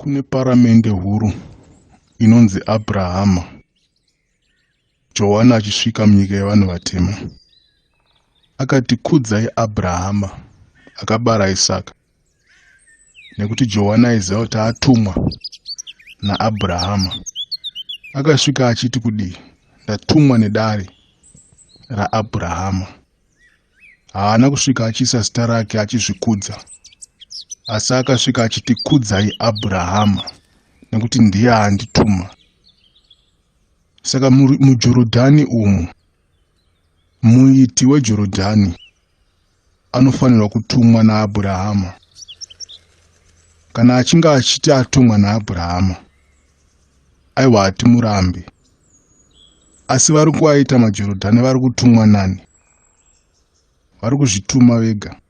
Kune paramende huru inonzi Abrahama. Johani achisvika munyika yevanhu vatema akati, kudzai Abrahama akabara Isaka, nekuti Johani aiziva kuti atumwa naAbrahama. Akasvika achiti kudii? Ndatumwa nedare raAbrahama. Haana kusvika achiisa zita rake achizvikudza, asi akasvika achiti, kudzai Abrahama nekuti ndiye andituma. Saka muJorodhani umu, muiti weJorodhani anofanirwa kutumwa naAbrahama. Kana achinge achiti atumwa naAbrahama, aiwa hatimurambi. Asi vari kuaita maJorodhani vari kutumwa nani? Vari kuzvituma vega,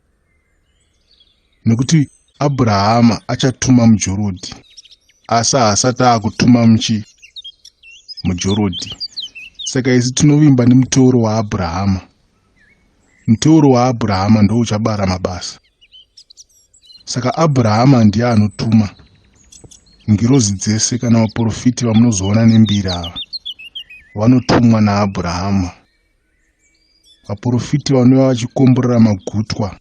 nekuti Abrahama achatuma muJorodhi, asi haasati akutuma muJorodhi. Saka isu tinovimba nemuteuro waAbrahama. Muteuro waAbrahama ndo uchabara mabasa. Saka Abrahama ndiye anotuma ngirozi dzese kana vaprofiti vamunozoona nembiri ava vanotumwa naAbrahama. Vaprofiti vanouya vachikomborera magutwa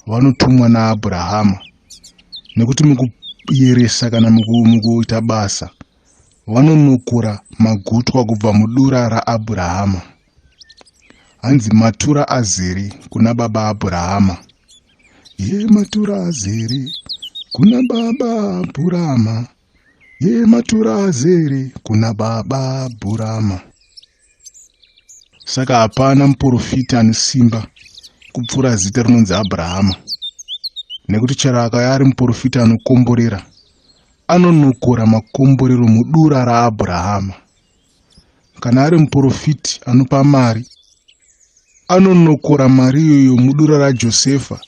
vanotumwa naAbrahama, nekuti mukuyeresa kana mukuita basa vanonokora magutwa kubva mudura raAbrahama. Hanzi matura azere kuna baba Abrahama. Ye matura azere kuna baba Abrahama. Ye matura azere kuna baba Abrahama. Saka hapana muprofita ane simba kupfuura zita rinonzi Abrahama, nekuti chero akauya ari muprofita anokomborera, anonokora makomborero mudura raAbrahama. Kana ari muprofiti anopa mari, anonokora mari iyoyo mudura raJosefa,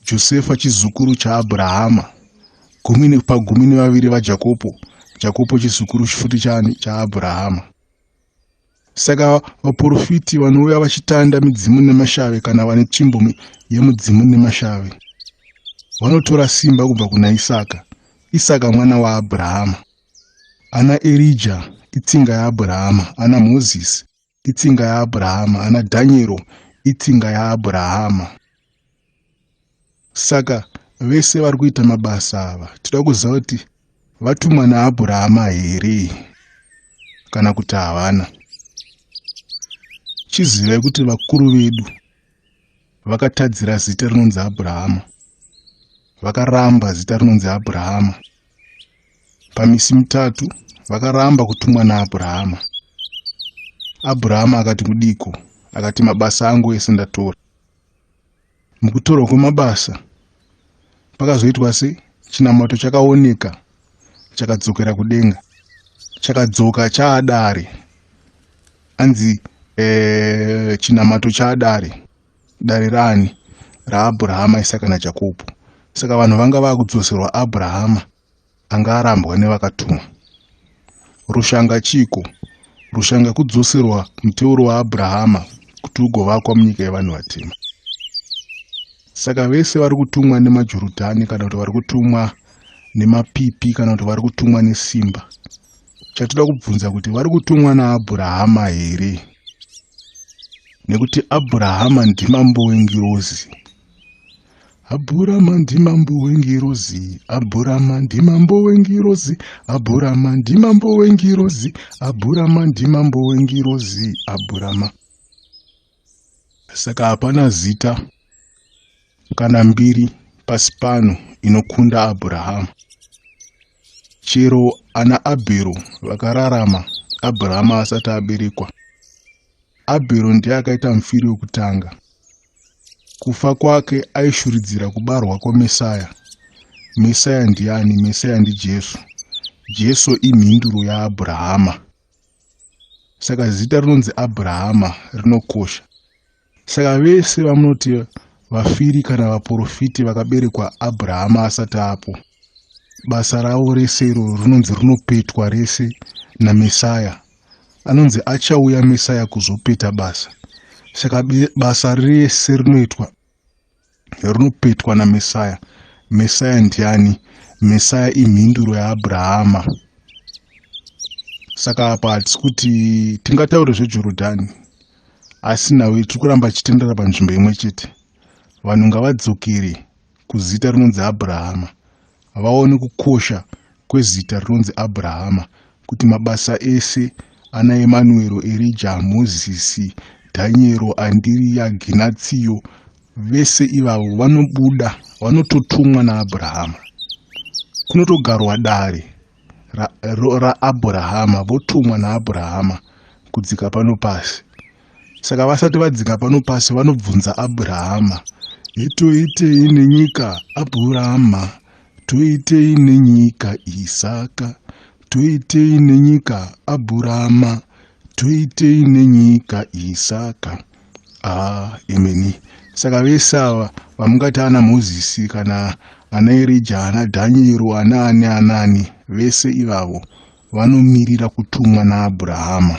Josefa chizukuru chaAbrahama, pagumi nevaviri vaJakopo, Jakopo chizukuru futi chaAbrahama. Saka vaprofiti vanouya vachitanda midzimu nemashave kana vane tsvimbo yemudzimu nemashave, vanotora simba kubva kuna Isaka, Isaka mwana waAbrahama. Ana Erija itsinga yaAbrahama, ana Mozisi itsinga yaAbrahama, ana Dhaniero itsinga yaAbrahama. Saka vese vari kuita mabasa ava, tinoda kuziva kuti vatumwa naAbrahama here kana kuti havana. Chizivai kuti vakuru vedu vakatadzira zita rinonzi Abrahama, vakaramba zita rinonzi Abrahama. Pamisi mitatu vakaramba kutumwa naAbrahama. Abrahama akati kudiko? Akati mabasa angu ese ndatora. Mukutorwa kwemabasa pakazoitwa sei? Chinamato chakaoneka chakadzokera kudenga, chakadzoka chaadare. Anzi chinamato chaadare, dare rani? RaAbrahama, Isaka naJakobo. Saka vanhu vanga vakudzoserwa Abrahama anga arambwa nevakatumwa. Rushanga chiko? Rushanga kudzoserwa muteuro waAbrahama kuti ugovakwa munyika yevanhu vatema. Saka vese vari kutumwa nemaJorodhani kana kuti vari kutumwa nemapipi kana kuti vari kutumwa nesimba, chatoda kubvunza kuti vari kutumwa naAbrahama here? Nekuti Abrahama ndimambo wengirozi. Abrahama ndimambo wengirozi, Abrahama ndimambo wengirozi, Abrahama ndimambo wengirozi, Abrahama ndimambo wengirozi, Abrahama. Saka hapana zita kana mbiri pasi pano inokunda Abrahama. Chero ana Abhero vakararama Abrahama asati aberekwa. Abhero ndiye akaita mufiri wekutanga. Kufa kwake aishuridzira kubarwa kwaMesaya. Mesaya ndiani? Mesaya ndiJesu. Jesu imhinduro yaAbrahama. Saka zita rinonzi Abrahama rinokosha. Saka vese vamunoti vafiri kana vaprofiti vakaberekwa Abrahama asati apo, basa ravo rese iroro rinonzi rinopetwa rese naMesaya. Anonzi achauya Mesaya kuzopeta basa. Saka basa rese rinoitwa rinopetwa naMesaya. Mesaya ndiani? Mesaya imhinduro yaAbrahama. Saka apa hatisi kuti tingataure zveJorodhani, asi nhau tiri kuramba tichitendera panzvimbo imwe chete. Vanhu ngavadzokere kuzita rinonzi Abrahama, vaone kukosha kwezita rinonzi Abrahama, kuti mabasa ese ana Emanuero, Erija, Mozisi, Dhaniero, Andiriya, Ginatsiyo, vese ivavo vanobuda, vanototumwa naAbrahama. Kunotogarwa dare raAbrahama, votumwa naAbrahama kudzika pano pasi. Saka vasati vadzika pano pasi vanobvunza Abrahama, toitei nenyika Abrahama, toitei nenyika Isaka, toitei nenyika Abrahama, toitei nenyika Isaka. Imeni. Saka vese ava vamungati ana Mozisi kana ana Erija, ana Dhaniero, ana ani anani, vese ivavo vanomirira kutumwa naAbrahama.